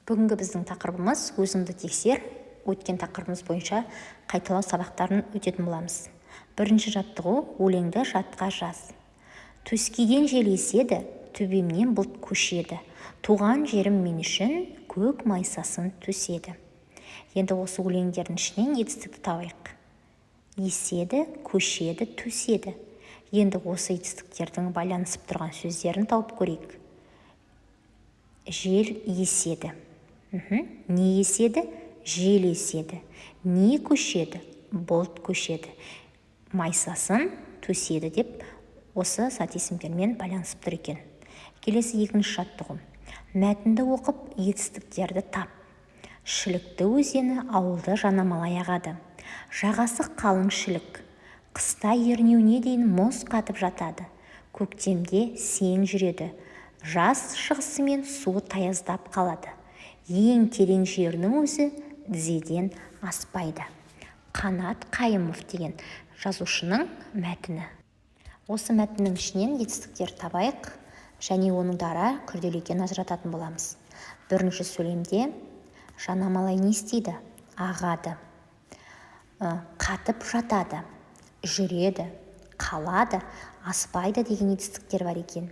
Бүгінгі біздің тақырыбымыз – «Өзіңді тексер». Өткен тақырыбымыз бойынша қайталау сабақтарын өтетін боламыз. Бірінші жаттығу: өлеңді жатқа жаз. Төскейден жел еседі, төбемнен бұлт көшеді, туған жерім мен үшін көк майсасын төседі. Енді осы өлеңдердің ішінен етістікті табайық. Еседі, көшеді, төседі. Енді осы етістіктердің байланысып тұрған сөздерін тауып көрейік. Жел еседі. Не еседі? Жел еседі. Не көшеді? Бұлт көшеді. Майсасын төседі деп осы зат есімдермен байланысып тұр екен. Келесі, екінші жаттығу: мәтінді оқып, етістіктерді тап. Шілікті өзені ауылды жанамалай ағады. Жағасы қалың шілік. Қыста ернеуіне дейін мұз қатып жатады. Көктемде сең жүреді. Жаз шығысымен суы таяздап қалады. Ең терең жерінің өзі тізеден аспайды. Қанат Қайымов деген жазушының мәтіні. Осы мәтіннің ішінен етістіктер табайық және оның дара, күрделі екенін ажырататын боламыз. Бірінші сөйлемде жанамалай не істейді? Ағады, қатып жатады, жүреді, қалады, аспайды деген етістіктер бар екен.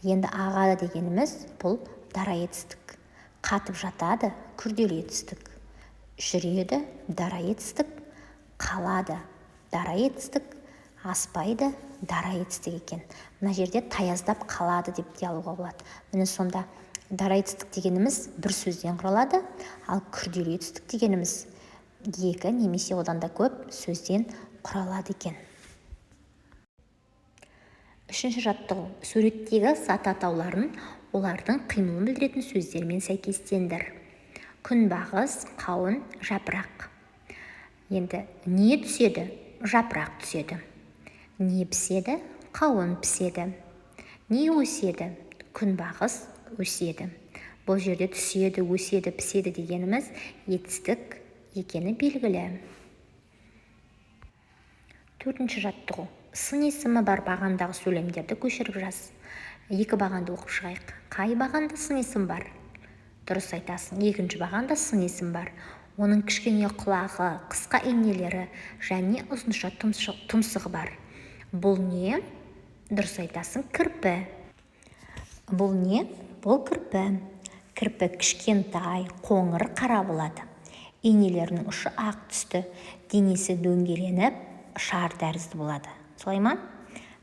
Енді ағады дегеніміз – бұл дара етістік, қатып жатады – күрделі етістік, жүреді – дара етістік, қалады – дара етістік, аспайды – дара етістік екен. Мына жерде таяздап қалады деп те алуға болады. Міне, сонда дара етістік дегеніміз бір сөзден құралады, ал күрделі етістік дегеніміз екі немесе одан да көп сөзден құралады екен. Үшінші жаттығу: суреттегі зат атауларын олардың қимылын білдіретін сөздермен сәйкестендір. Күнбағыс, қауын, жапырақ. Енді не түседі? Жапырақ түседі. Не піседі? Қауын піседі. Не өседі? Күнбағыс өседі. Бұл жерде түседі, өседі, піседі дегеніміз етістік екені белгілі. Төртінші жаттығу: сын есімі бар бағандағы сөйлемдерді көшіріп жаз. Екі бағанды оқып шығайық. Қай бағанда сын есім бар? Дұрыс айтасың, екінші бағанда сын есім бар. Оның кішкене құлағы, қысқа инелері және ұзынша тұмсығы бар. Бұл не? Дұрыс айтасың, кірпі. Бұл не? Бұл кірпі. Кірпі кішкентай, қоңыр қара болады. Инелерінің ұшы ақ түсті, денесі дөңгеленіп, шар тәрізді болады. Солай ма?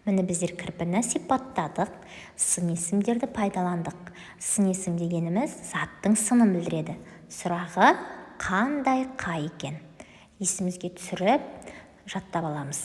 Міне, біздер кірпіні сипаттадық, сын есімдерді пайдаландық. Сын есім дегеніміз заттың сынын білдіреді. Сұрағы қандай, қай екен? Есімізге түсіріп, жаттап аламыз.